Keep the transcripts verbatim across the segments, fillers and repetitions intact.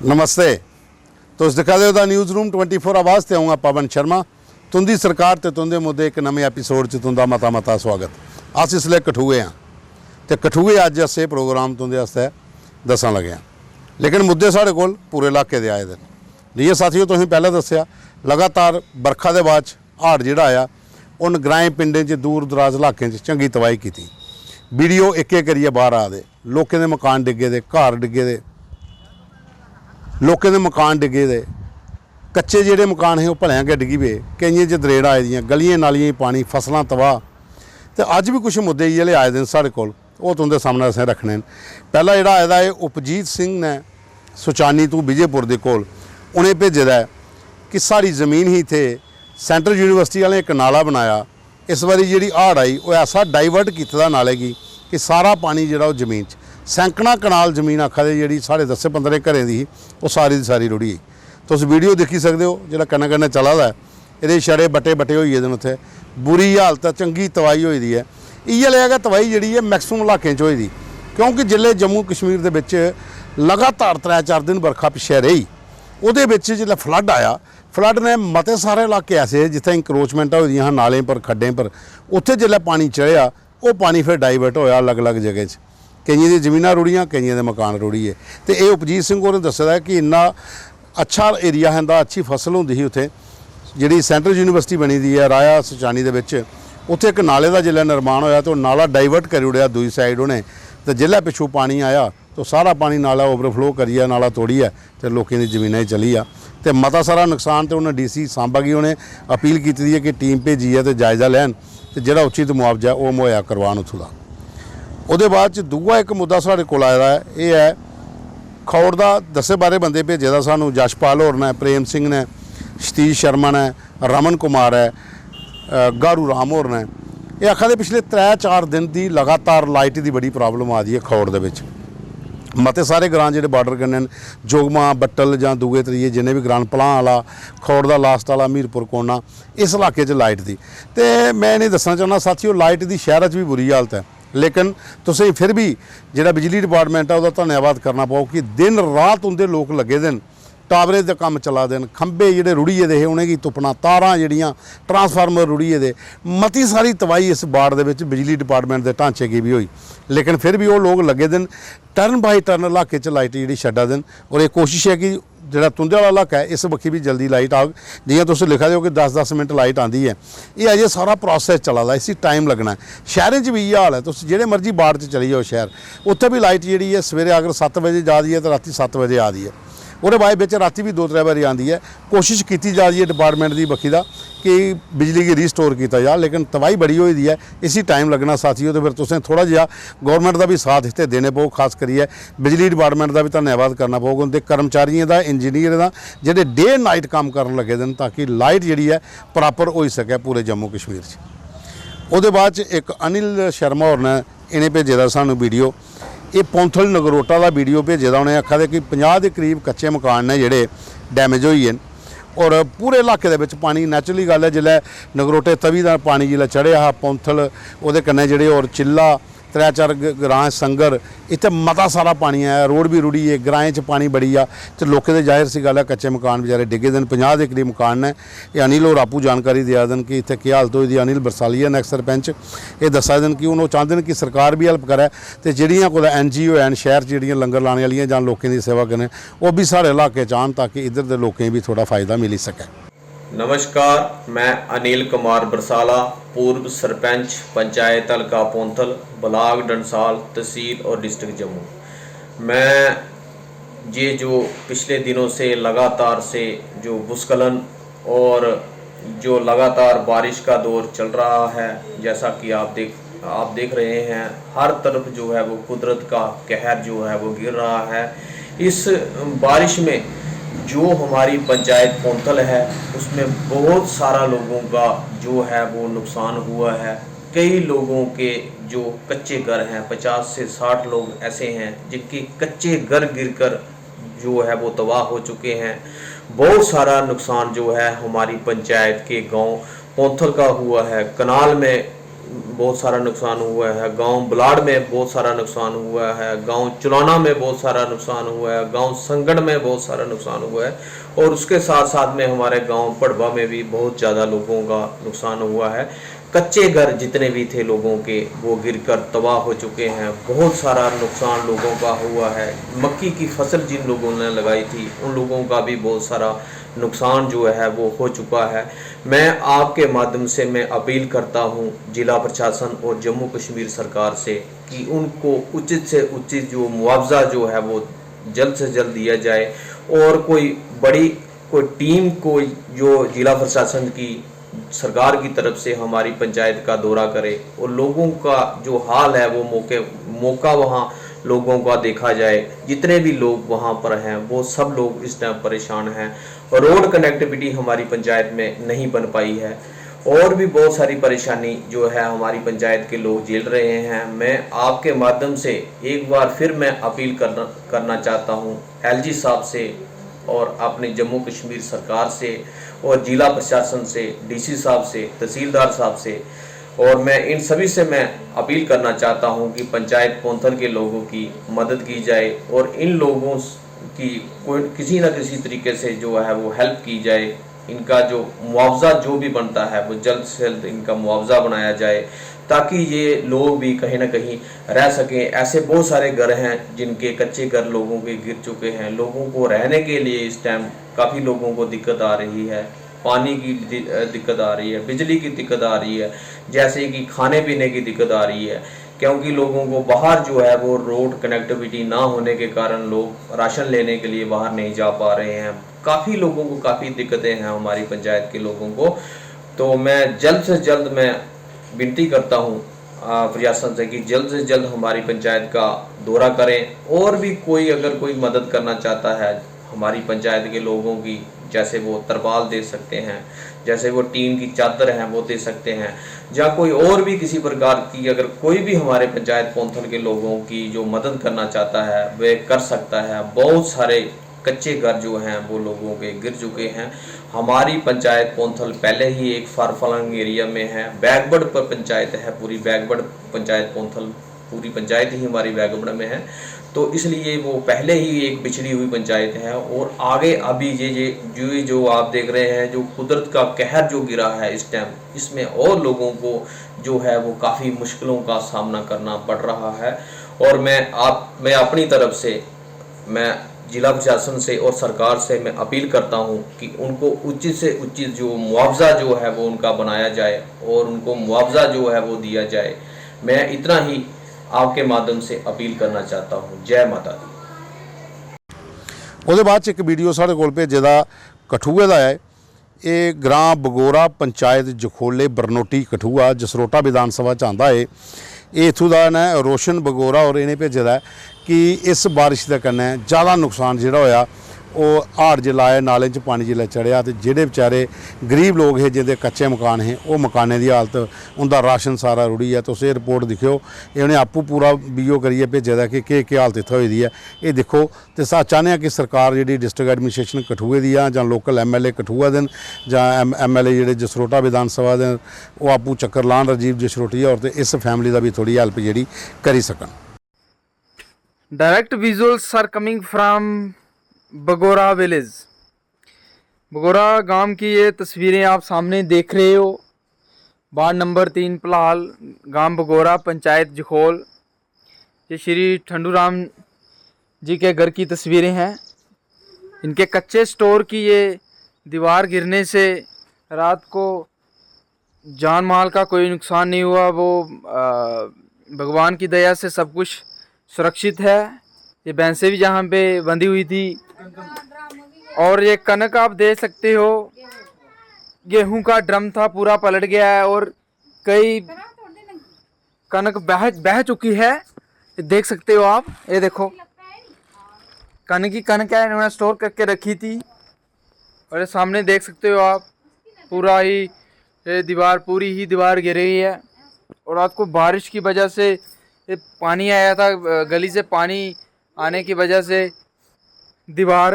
नमस्ते। तुस दिक्खा दे ओ दा न्यूज़ रूम ट्वेंटी फ़ोर आवाज़ ते अ'ऊं आं पवन शर्मा। तुं'दी सरकार ते तुं'दे मुद्दे इक नमें एपिसोड च तुं'दा मता मता स्वागत। अस इसलै कठुए आं ते कठुए अज्ज अस एह् प्रोग्राम तुं'दे आस्तै दस्सन लगे आं। लेकिन मुद्दे साढ़े कोल पूरे इलाके दे आए दे न। जि'यां साथियो तुसें पैह्लें दस्सेआ, लगातार बरखा दे बाद च हाड़ जेह्ड़ा आया, उन्न ग्राएं पिंडें च दूर दराज इलाकें च चंगी तबाही कीती। वीडियो इक इक करियै बाहर आ दे, लोकें दे मकान डिग्गे दे, घर डिग्गे दे, लोकें दे मकान डिग्गे दे, कच्चे जेह्ड़े मकान हे ओह् भलेआं गै डिग्गी पे, केइयें च दरेड़ आए दियां, गलियें नालियें च पानी, फसलां तबाह। ते अज्ज बी कुछ मुद्दे इ'यै लेह् आए दे न साढ़े कोल, ओह् तुं'दे सामनै असें रक्खने न। पैह्ला जेह्ड़ा आए दा ऐ उपजीत सिंह ने सुचानी तू विजयपुर दे कोल, उ'नें भेजे दा ऐ कि साढ़ी जमीन ही इत्थै, सेंट्रल यूनिवर्सिटी आह्लें इक नाला बनाया, इस बारी जेह्ड़ी हाड़ आई ओह् ऐसा डाइवर्ट कीते दा नाले गी कि सारा पानी जेह्ड़ा ओह् जमीन च, सैंकड़ां कनाल जमीन आखा दे जेह्ड़ी साढ़े दस्सें पंदरें घरें दी ही, ओह् सारी दी सारी रुढ़ी गेई। तुस वीडियो दिक्खी सकदे ओ जेह्ड़ा कन्नै कन्नै चला दा ऐ, एह्दे छड़े बट्टे बट्टे होई गेदे न उत्थै। बुरी हालत ऐ, चंगी तबाही होई दी ऐ। इ'यै लेआ गै तबाही जेह्ड़ी ऐ मैक्सिमम इलाकें च होई दी, क्योंकि जिसलै जम्मू कश्मीर दे बिच लगातार त्रै चार दिन बरखा पिच्छै रेही, ओह्दे बिच जिसलै फ्लड आया, फ्लड ने मते सारे इलाके ऐसे हे जित्थै इंक्रोचमेंटां होई दियां हियां नालें पर, खड्डें पर, उत्थै जिसलै पानी चढ़ेआ, ओह् पानी फिर डाइवर्ट होएआ अलग-अलग जगह च। केइयें दियां जमीनां रुढ़ियां, केइयें दे मकान रुढ़ी गे। ते एह् उपजीत सिंह होरें दस्से दा ऐ कि इन्ना अच्छा एरिया हा इं'दा, अच्छी फसल होंदी ही उत्थै। जेह्ड़ी सेंट्रल यूनिवर्सिटी बनी दी ऐ राया सुचानी दे बिच, उत्थै इक नाले दा जिसलै निर्माण होएआ ते ओह् नाला डाइवर्ट करी ओड़ेआ दूई साइड उ'नें, ते जिसलै पिच्छों पानी आया तो सारा पानी नाला ओवरफ्लो करियै, नाला तोड़ियै ते लोकें दी जमीनें च चली गेआ। ते मता सारा नुकसान ते उ'नें डीसी सांबा गी उ'नें अपील कीती दी ऐ कि टीम भेजियै ते जायजा लैन ते जेह्ड़ा उचित मुआवजा ऐ ओह् मुहैया करवान उत्थूं दा। ओह्दे बाद च दूआ इक मुद्दा साढ़े कोल आए दा ऐ, एह् ऐ खौड़ दा, दस्सें बाह्रें बंदे भेजे दा सानूं, यशपाल होर ने, प्रेम सिंह ने, सतीश शर्मा ने, रमन कुमार ऐ, अ, गारू राम होर न। एह् आखा दे पिछले त्रै चार दिन दी लगातार लाइट दी बड़ी प्रॉब्लम आ दी ऐ खौड़ दे बिच। मते सारे ग्रांऽ जेह्ड़े बार्डर कन्नै न, जोगमा, बट्टल जां दूए त्रिये जिन्ने बी ग्रांऽ न, पलां आह्ला, खौड़ दा लास्ट आह्ला, मीरपुर कोना, इस इलाके च लाइट दी। ते में इ'नें दस्सना चाह्न्नां साथियो, लाइट दी शैह्रा च बी बुरी हालत ऐ, लेकिन तुसें फिर बी जेह्ड़ा बिजली डिपार्टमेंट ऐ ओह्दा धन्नवाद करना पौग कि दिन रात उं'दे लोक लग्गे दे न। टावरें दे कम्म चला दे न, खंभे जेह्ड़े रुढ़ी गेदे हे उ'नेंगी तुप्पना, तारां जेह्ड़ियां, ट्रांसफार्मर रुढ़ी गेदे। मती सारी तबाही इस बाड़ दे बिच बिजली डिपार्टमेंट दे ढांचे गी बी होई, लेकिन फिर बी ओह् लोक लग्गे दे न, टर्न बाई टर्न इलाके च लाइट जेह्ड़ी छड्डा दे न। और एह् कोशिश ऐ कि जेह्ड़ा तुं'दे आह्ला इलाका ऐ इस बक्खी बी जल्दी लाइट आग। जि'यां तुस लिखा दे ओ कि दस दस मिंट लाइट आंदी ऐ, एह् अजें सारा प्रोसेस चला दा, इसी टाइम लग्गना ऐ। शैह्रें च बी इ'यै हाल ऐ, तुस जेह्ड़े मर्जी बाड़ च चली जाओ शैह्र, उत्थै बी लाइट जेह्ड़ी ऐ सवेरे अगर सत्त बजे जा दी ऐ ते रातीं सत्त बजे आ दी ऐ। ओह्दे बाद बिच रातीं बी दो त्रै बारी आंदी ऐ। कोशिश कीती जा दी ऐ डिपार्टमेंट दी बक्खी दा कि बिजली गी रिस्टोर कीता जा, लेकिन तबाही बड़ी होई दी ऐ, इसी टाइम लग्गना साथियो। ते फिर तुसें थोह्ड़ा जेहा गौरमेंट दा बी साथ इत्थै देने पौग, खास करियै बिजली डिपार्टमेंट दा बी धन्नवाद करना पौग, उं'दे कर्मचारियें दा, इंजीनियरें दा, जेह्ड़े डे नाइट कम्म करन लगे दे न ताकि लाइट जेह्ड़ी ऐ प्रापर होई सकै पूरे जम्मू कश्मीर च। ओह्दे बाद च इक अनिल शर्मा होर ने इ'नें भेजे दा सानूं वीडियो। एह् पौंथल नगरोटा दा वीडियो भेजे दा, उ'नें आखा दे कि पंजाह् दे करीब कच्चे मकान न जेह्ड़े डैमेज होई गे न। और पूरे इलाके दे बिच पानी, नैचुरली गल्ल ऐ, जिसलै नगरोटे तवी दा पानी जिसलै चढ़ेआ हा, पौंथल, ओह्दे कन्नै जेह्ड़े और चिल्ला, त्रै चार ग-, ग्रांऽ संगर, इत्थै मता सारा पानी आया, रोड बी रुढ़ी गे, ग्राएं च पानी बड़ी गेआ ते लोकें दे, जाहिर सी गल्ल ऐ, कच्चे मकान बेचारे डिग्गे दे न। पंजाह् दे करीब मकान न। एह् अनिल होर आपूं जानकारी देआ दे न कि इत्थै केह् हालत होई दी। अनिल बरसालिया न, एक्स सरपंच, एह् दस्सा दे न कि हून ओह् चांह्दे न कि सरकार बी हेल्प करै ते जेह्ड़ियां कुतै एन जी ओ हैन शैह्र च, जेह्ड़ियां लंगर लाने आह्लियां जां लोकें दी सेवा करने, ओह् बी साढ़े इलाके च आन ताकि इद्धर दे लोकें गी बी थोह्ड़ा फायदा मिली सकै। नमस्कार, मैं अनिल कुमार बरसाला, पूर्व सरपंच, पंचायत हल्का पौंथल, ब्लाक डंसाल, तहसील और डिस्ट्रिक्ट जम्मू। मैं ये जो पिछले दिनों से लगातार से जो भूस्खलन और जो लगातार बारिश का दौर चल रहा है, जैसा कि आप देख आप देख रहे हैं, हर तरफ जो है वो कुदरत का कहर जो है वो गिर रहा है। इस बारिश में जो हमारी पंचायत पौंथल है, उसमें बहुत सारा लोगों का जो है वो नुकसान हुआ है। कई लोगों के जो कच्चे घर हैं, पचास से साठ लोग ऐसे हैं जिनके कच्चे घर गिरकर जो है वो तबाह हो चुके हैं। बहुत सारा नुकसान जो है हमारी पंचायत के गांव पौंथल का हुआ है। कनाल में बहुत सारा नुकसान हुआ है, गांव बलाड़ में बहुत सारा नुकसान हुआ है, गांव चुलाना में बहुत सारा नुकसान हुआ है, गांव संगड़ में बहुत सारा नुकसान हुआ है। और उसके साथ साथ में हमारे गांव पड़वा में भी बहुत ज़्यादा लोगों का नुकसान हुआ है। कच्चे घर जितने भी थे लोगों के, वो गिरकर तबाह हो चुके हैं। बहुत सारा नुकसान लोगों का हुआ है। मक्की की फसल जिन लोगों ने लगाई थी, उन लोगों का भी बहुत सारा नुकसान जो है वो हो चुका है। मैं आपके माध्यम से मैं अपील करता हूँ जिला प्रशासन और जम्मू कश्मीर सरकार से कि उनको उचित से उचित जो मुआवजा जो है वो जल्द से जल्द दिया जाए, और कोई बड़ी कोई टीम को जो जिला प्रशासन की, सरकार की तरफ से हमारी पंचायत का दौरा करे और लोगों का जो हाल है वो मौके मौका वहाँ लोगों का देखा जाए। जितने भी लोग वहाँ पर हैं, वो सब लोग इस टाइम परेशान हैं। रोड कनेक्टिविटी हमारी पंचायत में नहीं बन पाई है, और भी बहुत सारी परेशानी जो है हमारी पंचायत के लोग झेल रहे हैं। मैं आपके माध्यम से एक बार फिर मैं अपील करना करना चाहता हूँ एलजी साहब से और अपने जम्मू कश्मीर सरकार से और ज़िला प्रशासन से, डीसी साहब से, तहसीलदार साहब से, और मैं इन सभी से मैं अपील करना चाहता हूँ कि पंचायत पोंथल के लोगों की मदद की जाए और इन लोगों की कोई किसी ना किसी तरीके से जो है वो हेल्प की जाए। इनका जो मुआवजा जो भी बनता है वो जल्द से जल्द इनका मुआवजा बनाया जाए, ताकि ये लोग भी कहीं ना कहीं रह सकें। ऐसे बहुत सारे घर हैं जिनके कच्चे घर लोगों के गिर चुके हैं। लोगों को रहने के लिए इस टाइम काफ़ी लोगों को दिक्कत आ रही है, पानी की दि- अ, दिक्कत आ रही है, बिजली की दिक्कत आ रही है, जैसे कि खाने पीने की दिक्कत आ रही है, क्योंकि लोगों को बाहर जो है वो रोड कनेक्टिविटी ना होने के कारण लोग राशन लेने के लिए बाहर नहीं जा पा रहे हैं। काफ़ी लोगों को काफ़ी दिक्कतें हैं हमारी पंचायत के लोगों को। तो मैं जल्द से जल्द मैं विनती करता हूँ प्रशासन से कि जल्द से जल्द हमारी पंचायत का दौरा करें, और भी कोई अगर कोई मदद करना चाहता है हमारी पंचायत के लोगों की, जैसे वो तरपाल दे सकते हैं, जैसे वो टीन की चादर हैं वो दे सकते हैं, या कोई और भी किसी प्रकार की अगर कोई भी हमारे पंचायत कौंथल के लोगों की जो मदद करना चाहता है वे कर सकता है। बहुत सारे कच्चे घर जो हैं वो लोगों के गिर चुके हैं। हमारी पंचायत कौंथल पहले ही एक फारफलंग एरिया में है, बैकवर्ड पर पंचायत है, पूरी बैकवर्ड पंचायत कौंथल, पूरी पंचायत ही हमारी बैकवर्ड में है। तो इसलिए वो पहले ही एक पिछड़ी हुई पंचायत है और आगे अभी ये ये जो जो आप देख रहे हैं, जो कुदरत का कहर जो गिरा है इस टाइम, इसमें और लोगों को जो है वो काफ़ी मुश्किलों का सामना करना पड़ रहा है। और मैं आप मैं अपनी तरफ से मैं जिला प्रशासन से और सरकार से मैं अपील करता हूँ कि उनको उचित से उचित जो मुआवजा जो है वो उनका बनाया जाए और उनको मुआवजा जो है वो दिया जाए। मैं इतना ही आपके माध्यम से अपील करना चाहता हूँ। जय माता दी। ओह्दे बाद च इक वीडियो साढ़े कोल भेजे दा कठुए दा ऐ। एह् ग्रांऽ बगोरा, पंचायत जखोले, बरनोटी, कठुआ, जसरोटा विधान सभा च आंदा ऐ। एह् इत्थूं दा न रोशन बगोरा होर इ'नें भेजे दा ऐ कि इस बारिश दे कन्नै ज़्यादा नुकसान जेह्ड़ा होएआ, ओह् हाड़ जिसलै आए, नालें च पानी जिसलै चढ़ेआ ते जेह्ड़े बेचारे गरीब लोक हे, जिं'दे कच्चे मकान हे, ओह् मकानें दी हालत, उं'दा राशन सारा रुढ़ी गेआ। तुस एह् रिपोर्ट दिक्खेओ, एह् उ'नें आपूं पूरा वीओ करियै भेजे दा कि केह् केह् हालत इत्थै होई दी ऐ। एह् दिक्खो, ते अस चाह्न्ने आं कि सरकार जेह्ड़ी डिस्ट्रिक्ट एडमिनिस्ट्रेशन कठुए दी ऐ जां लोकल एमएलए कठुआ दे न जां एमएलए जेह्ड़े जसरोटा विधान सभा दे न, ओह् आपूं चक्कर लान राजीव जसरोटिया होर ते इस फैमिली दा बी थोह्ड़ी हेल्प जेह्ड़ी करी सकन। Direct visuals are coming from Bagora village. बगोरा गांव की ये तस्वीरें आप सामने देख रहे हो। वार्ड नंबर तीन पलाल, गांव बगोरा, पंचायत जखोल। ये श्री ठंडू राम जी के घर की तस्वीरें हैं। इनके कच्चे स्टोर की ये दीवार गिरने से रात को जान माल का कोई नुकसान नहीं हुआ। वो भगवान की दया से सब कुछ सुरक्षित है। ये भैंसे भी जहाँ पे बंधी हुई थी। और ये कनक आप देख सकते हो, गेहूं का ड्रम था, पूरा पलट गया है और कई कनक बह बह चुकी है। देख सकते हो आप, ये देखो, कनक ही कनक है, इन्होंने स्टोर करके रखी थी। और ये सामने देख सकते हो आप, पूरा ही ये दीवार, पूरी ही दीवार गिर गई है। और रात को बारिश की वजह से ये पानी आया था, गली से पानी आने की वजह से दीवार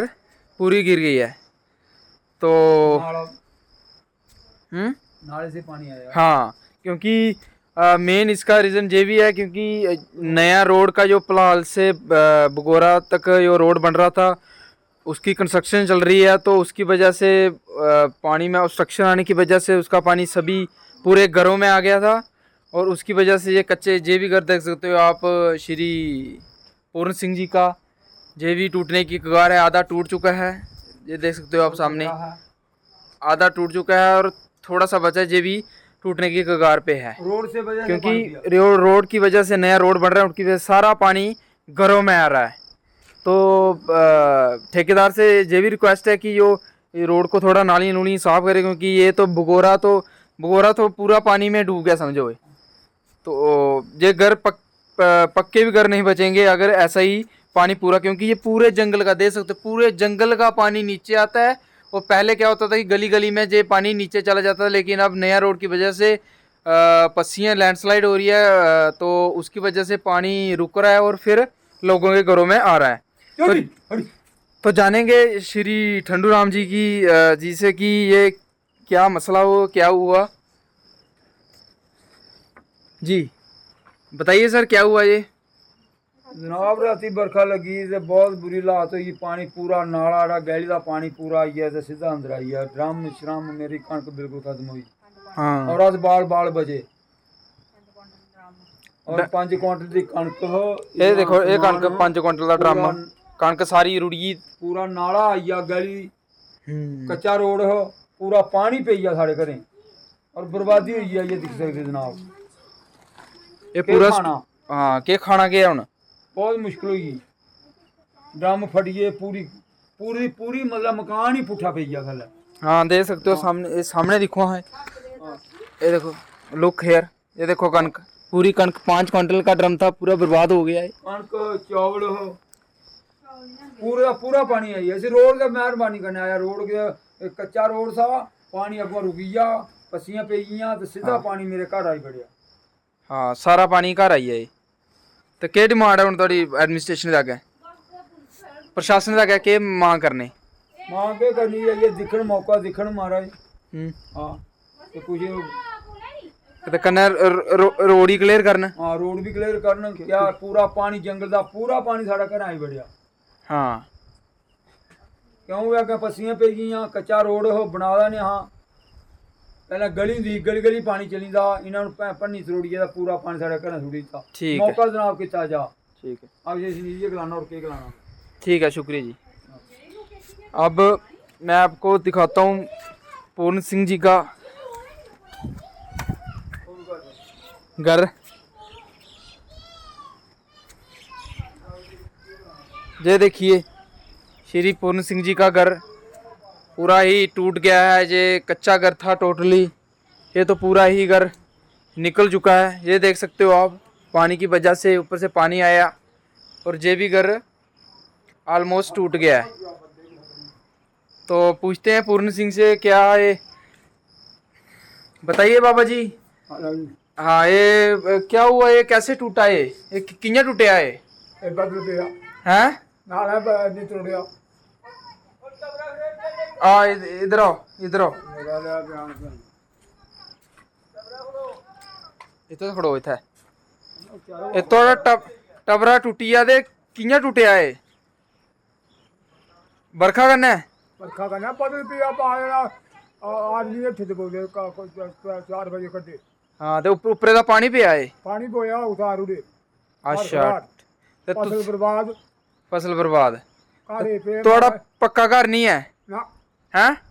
पूरी गिर गई है। तो हम्म नाले से पानी आया। हाँ, क्योंकि मेन इसका रीज़न ये भी है क्योंकि नया रोड का जो पलाल से बगोरा तक जो रोड बन रहा था, उसकी कंस्ट्रक्शन चल रही है, तो उसकी वजह से पानी में ऑब्स्ट्रक्शन आने की वजह से उसका पानी सभी पूरे घरों में आ गया था। और उसकी वजह से ये कच्चे, ये भी घर देख सकते हो आप, श्री पूर्ण सिंह जी का, ये भी टूटने की कगार है, आधा टूट चुका है। ये देख सकते हो आप सामने, आधा टूट चुका है और थोड़ा सा बचा है, ये भी टूटने की कगार पे है। रोड से वजह से क्योंकि पानी दिया। रोड, रोड की वजह से नया रोड बन रहा है, उनकी वजह से सारा पानी घरों में आ रहा है। तो ठेकेदार से ये भी रिक्वेस्ट है कि जो रोड को थोड़ा नाली नूली साफ करे, क्योंकि ये तो भगोरा तो भगोरा तो पूरा पानी में डूब गया, समझो। तो ये घर पक, पक्के भी घर नहीं बचेंगे अगर ऐसा ही पानी पूरा, क्योंकि ये पूरे जंगल का, देख सकते हो, पूरे जंगल का पानी नीचे आता है। और पहले क्या होता था कि गली गली में ये पानी नीचे चला जाता था, लेकिन अब नया रोड की वजह से पस्सियाँ, लैंडस्लाइड हो रही है, तो उसकी वजह से पानी रुक रहा है और फिर लोगों के घरों में आ रहा है। तो, तो जानेंगे श्री ठंडू राम जी की जी से कि ये क्या मसला हो, क्या हुआ जी, बताइए सर, क्या हुआ ये? जनाब, राती बरखा लगी ते बहुत बुरी हालत होई। पानी पूरा नाला, जेह्ड़ा गैली दा पानी पूरा आई गेआ ते सिद्धा अंदर आई गेआ। ड्रम श्रम, मेरी कनक बिल्कुल खत्म होई। हां। और अस बाल बाल बचे। और पंज क्वांटल दी कनक हो। ये देखो, ये कनक पंज क्वांटल दा ड्रम। कनक सारी रुड़ी गेई। पूरा नाला आई गेआ, गैली। हम्म। कच्चा रोड हो, पूरा पानी पेई गेआ साढ़े घरें। और बर्बादी होई गेई, ये दिक्खी सकदे जनाब। ये पूरा खाना? हां, केह् खाना केह् ऐ हुन? बहुत मुश्कल होई गेई। ड्रम फटी गे, पूरी पूरी पूरी मतलब मकान ही पुट्ठा पेई गेआ थल्लै। हां, देख सकते हो। हां। सामने, ये सामने दिक्खो हां। हां। ये देखो, लुक हेयर, ये देखो कनक, पूरी कनक, पांच क्विंटल का ड्रम था, पूरा बर्बाद हो गया है। कनक, चावल, पूरा पूरा पानी आई गेआ। इसी रोड ते मेहरबानी कन्नै आया, रोड के इक कच्चा रोड था, पानी अग्गों रुकी गेआ, पस्सियां पेई गेइयां ते सिद्धा हां। पानी मेरे घर आई बड़ेआ। हां, सारा पानी घर आई गेआ। ते केह् डिमांड ऐ हुन थुआढ़ी एडमिनिस्ट्रेशन दे अग्गें, प्रशासन दे अग्गें केह् मंग करने? मां केह् करनी ऐ, ये दिक्खन, मौका दिक्खन महाराज। हम्म। हां, ते कुछ ते कन्नै र-, र-, रो-, रोड ही क्लियर करन। हां, रोड भी क्लियर करन। क्या पूरा पानी जंगल दा, पूरा पानी साढ़े घरें आई बड़ेआ। हां। क्यों अग्गें पस्सियां पेई गेइयां, कच्चा रोड हो, बना दा नेईं हा। पैह्लें गली होंदी ही, गली गली पानी चली जंदा हा, इ'नें हून भैं-, भन्नी त्रोड़ियै ते पूरा पानी साढ़े घरें सुट्टी दित्ता। ठीक ऐ। मौका जनाब कीता जा। ठीक ऐ। अवशेष निं इ'यै गलाना, होर केह् गलाना? ठीक है, शुक्रिया जी। अब मैं आपको दिखाता हूँ पूर्ण सिंह जी का घर। ये देखिए, श्री पूर्ण सिंह जी का घर पूरा ही टूट गया है। ये कच्चा घर था टोटली, ये तो पूरा ही घर निकल चुका है। ये देख सकते हो आप, पानी की वजह से ऊपर से पानी आया और ये भी घर ऑलमोस्ट टूट गया है। तो पूछते हैं पूर्ण सिंह से, क्या है, बताइए बाबा जी। हाँ, ये अ, क्या हुआ, ये कैसे टूटा है, ये कि- कि'यां टुट्टेआ है? ਇਹ ਬਦਲ ਪਿਆ। हैं? ਨਾਲ ਹੈ ਬ- ਨਹੀਂ ਟੁੱਟਿਆ। आ इध- इधर आओ, इधर आओ। ਮੇਰਾ ਲਿਆ ਧਿਆਨ। इत्थै खड़ो इत्थै। ਇਹ ਤੁਹਾਡਾ ਟੱਬ- ਟੱਬਰਾ ਟੁੱਟਿਆ ਤੇ ਕਿ'यां ਟੁੱਟਿਆ ਹੈ? बरखा कन्नै? बरखा कन्नै बदल पिया, पानी दा, आ- आदमी हेठे दबोचे, का- कोई चार- चार बजे कड्ढे। हां, ते उप्पर- उप्परे दा पानी पेआ ऐ? पानी बोया उतार उड़े। अच्छा। घर। ते तुस- फसल बर्बाद। फसल बर्बाद। घर ही पे थुआढ़ा मारा। पक्का घर नहीं है? ना। हैं?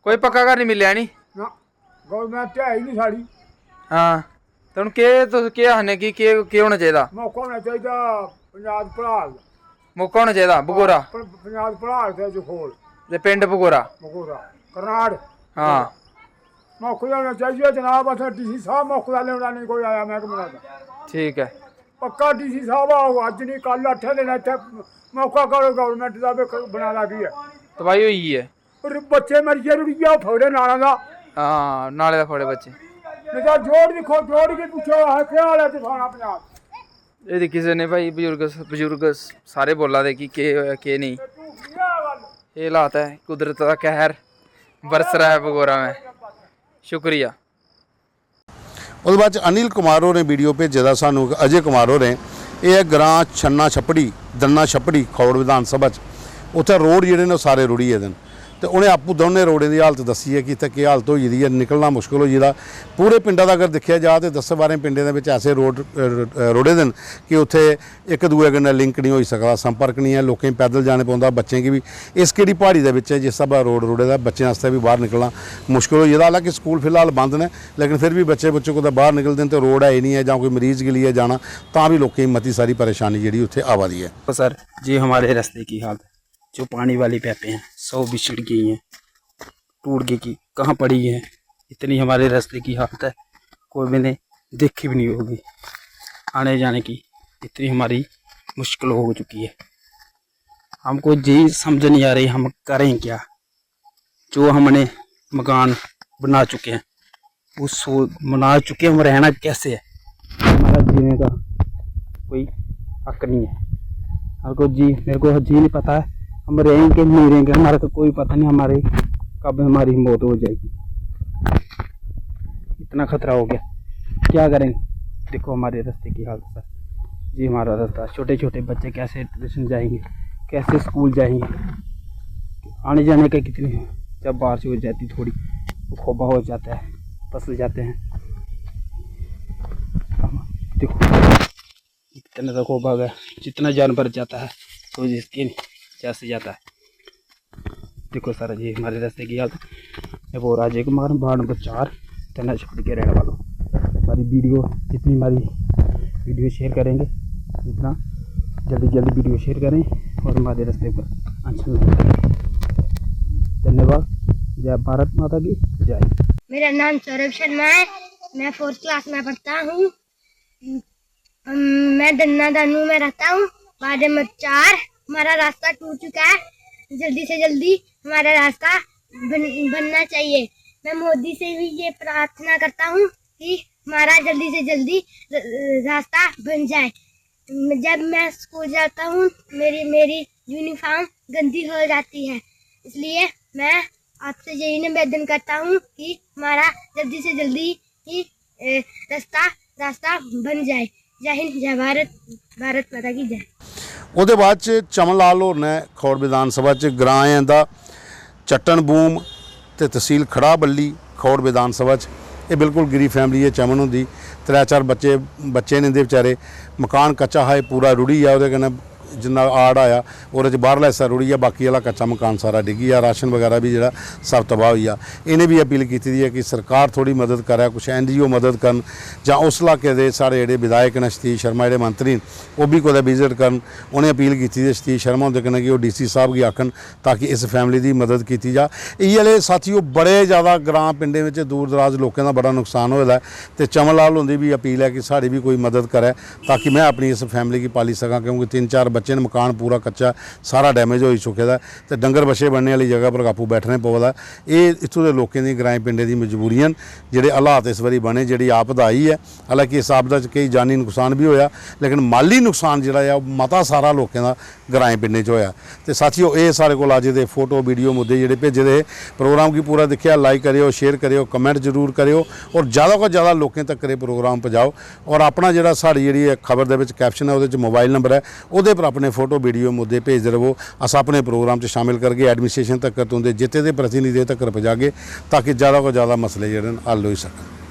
कोई पक्का घर नहीं मिलेआ नहीं? ना। गौरमेंट ते है ही नहीं साढ़ी। हां। ते हुन केह्, तुस केह् आखने कि केह्, केह् होना चाहिदा? मौका होना चाहिदा पंजाब भराल दा। मौका होना चाहिदा, बगोरा। प- पंजाब भराल ते जखोल। ते पिंड बगोरा। बगोरा। करनाड़। हां। मौका होना चाहिदा जनाब, असें डीसी साहब मौका दा लेना नहीं कोई आया, मैं कमरा दा। ठीक है। पक्का डीसी साहब आओ, अज्ज नहीं, कल अट्ठे दिन इत्थै मौका करो, गौरमेंट दा भी क- बना दा की है। तबाही होई गेई ऐ। और बच्चे मरियै रुढ़ियै, ओह् फगड़े नालें दा। हां, नाले दा फगड़े बच्चे। नहीं तो जोड़ दिक्खो, जोड़ के पुच्छो, असें केह् हाल ऐ ते थाना पंजाब। एह् दिक्खी सकने भाई, बजुर्ग, बजुर्ग सारे बोला दे कि केह् होआ, केह् नेईं। एह् हालात ऐ, कुदरत दा कहर बरस रहा है भगोरा में। शुक्रिया। ओह्दे बाद च अनिल कुमार होरें वीडियो भेजे दा सानू, अजय कुमार होरें। एह् ऐ ग्रां छन्ना छप्पड़ी, दन्ना छप्पड़ी, खौड़ विधान सभा च। उत्थै रोड जेह्ड़े न, ओह् सारे रुढ़ी गेदे न। ते उ'नें आपूं दौनें रोडें दी हालत दस्सी ऐ कि इत्थै केह् हालत होई गेदी ऐ, निकलना मुश्कल होई गेदा। पूरे पिंडा दा अगर दिक्खेआ जा, ते दस्सें बाह्रें पिंडें दे बिच ऐसे रोड, अ, अ, रुढ़े दे न कि उत्थै इक दूए कन्नै लिंक निं होई सकदा, संपर्क निं ऐ, लोकें गी पैदल जाने पौंदा, बच्चें गी बी। इस केह्ड़ी प्हाड़ी दे बिच ऐ, जिस स्हाबै रोड रुढ़े दा, बच्चें आस्तै बी बाह्र निकलना मुश्कल होई गेदा। हालांकि स्कूल फिलहाल बंद न, लेकिन फिर बी बच्चे बुच्चे कुतै बाह्र निकलदे न ते रोड है ही निं ऐ, जां कोई मरीज गी लेइयै जाना, तां बी लोकें गी मती सारी परेशानी जेह्ड़ी उत्थै आवा दी ऐ। तो सर, ये हमारे रास्ते की हालत है। जो पानी वाली पाइपें हैं, सौ बिछड़ गई हैं, टूट गई की कहाँ पड़ी है। इतनी हमारे रास्ते की हालत है, कोई भी ने देखी भी नहीं होगी। आने जाने की इतनी हमारी मुश्किल हो चुकी है। हमको ये समझ नहीं आ रही, हम करें क्या? जो हमने मकान बना चुके हैं, उस बना चुके हैं, हम रहना कैसे है? हमारा जीने का कोई हक नहीं है। हमको जी, मेरे को जी नहीं पता है, हम रहेंगे नहीं रहेंगे, हमारा तो कोई पता नहीं, हमारी कब हमारी मौत हो जाएगी। इतना खतरा हो गया, क्या करेंगे? देखो हमारे रास्ते की हालत है, जी हमारा रास्ता, छोटे छोटे बच्चे कैसे ट्यूशन जाएंगे, कैसे स्कूल जाएंगे? आने जाने का कितनी, जब बारिश हो जाती थोड़ी, तो खोबा हो जाता है, फसल जाते हैं। देखो, इतना तो खोबा गया, जितना जानवर जाता है, तो जिसके जैसे जाता है। देखो सारा जी हमारे रास्ते की हालत। मैं वो राजे कुमार, वार्ड नंबर चार, तना छपड़ के रहने वाला हूँ। हमारी वीडियो, जितनी हमारी वीडियो शेयर करेंगे, जितना जल्दी जल्दी वीडियो शेयर करें और हमारे रास्ते पर अनशन लगाएं। धन्यवाद। जय भारत माता की जय। मेरा नाम सौरभ शर्मा है, मैं फोर्थ क्लास में पढ़ता हूँ। हम, मैं दन्ना दानू में रहता हूँ, वार्ड नंबर चार। हमारा रास्ता टूट चुका है, जल्दी से जल्दी हमारा रास्ता बन, बनना चाहिए। मैं मोदी से भी ये प्रार्थना करता हूँ कि हमारा जल्दी से जल्दी र-, रास्ता बन जाए। जब मैं स्कूल जाता हूँ, मेरी, मेरी यूनिफॉर्म गंदी हो जाती है, इसलिए मैं आपसे यही निवेदन करता हूँ कि हमारा जल्दी से जल्दी ही, ए, रास्ता, रास्ता बन जाए। जय हिंद, जय भारत, भारत माता की जय। ओह्दे बाद च चमन लाल होर ने खौड़ विधान सभा च ग्राएं दा चट्टन बूम ते तसील खड़ा बल्ली, खौड़ विधान सभा च। एह् बिल्कुल गरीब फैमिली ऐ चमन हुंदी, त्रै चार बच्चे, बच्चे न इं'दे बेचारे। मकान कच्चा हा, एह् पूरा रुढ़ी गेआ, ओह्दे कन्नै जिन्ना आड़ आया, ओह्दे च बाह्रला हिस्सा रुढ़ी गेआ, बाकी आह्ला कच्चा मकान सारा डिग्गी गेआ, राशन बगैरा बी जेह्ड़ा सब तबाह होई गेआ। इ'नें बी अपील कीती दी ऐ कि सरकार थोह्ड़ी मदद करै, कुछ एन जी ओ मदद करन, जां उस इलाके दे साढ़े जेह्ड़े विधायक न, सतीश शर्मा जेह्ड़े मंत्री न, ओह् बी कुतै विजिट करन। उ'नें अपील कीती दी ऐ सतीश शर्मा हुंदे कन्नै कि ओह् डी सी साह्ब गी आखन, ताकि इस फैमिली दी मदद कीती जा। इ'यै ले साथियो, बड़े ज़्यादा ग्रां पिंडें बिच दूर दराज लोकें दा बड़ा नुकसान होए दा ऐ, ते चमन लाल हुंदी बी अपील ऐ कि साढ़ी बी कोई मदद करै, ताकि में अपनी इस फैमिली गी पाली सकां, क्योंकि तिन्न चार बच्चे न, मकान पूरा कच्चा, सारा डैमेज होई चुके दा ऐ, ते डंगर बच्छे बन्नने आह्ली जगह पर आपूं बैठने पवा दा ऐ। एह् इत्थूं दे लोकें दी, ग्राएं पिंडें दी मजबूरियां न। जेह्ड़े हालात इस बारी बने, जेह्ड़ी आपदा आई ऐ, हालांकि इस आपदा च केई जानी नुकसान बी होएआ, लेकिन माली नुकसान जेह्ड़ा ऐ, ओह् मता सारा लोकें दा ग्राएं पिंडें च होएआ। ते साथियो, एह् साढ़े कोल अज्ज दे फोटो, वीडियो, मुद्दे जेह्ड़े भेजे दे हे। प्रोग्राम गी पूरा दिक्खेआ, लाइक करेओ, शेयर करेओ, कमेंट जरूर करेओ, और ज़्यादा कोला ज़्यादा लोकें तक्कर एह् प्रोग्राम पजाओ। और अपना जेह्ड़ा, साढ़ी जेह्ड़ी एह् खबर दे बिच कैप्शन ऐ, ओह्दे च मोबाइल नंबर ऐ, ओह्दे पर अपने फोटो, वीडियो, मुद्दे भेजदे रवो। अस अपने प्रोग्राम च शामिल करगे, एडमिनिस्ट्रेशन तक्कर, तुं'दे जित्ते दे प्रतिनिधियें तक्कर पजागे, ताकि ज़्यादा कोला ज़्यादा मसले जेह्ड़े न, हल होई सकन।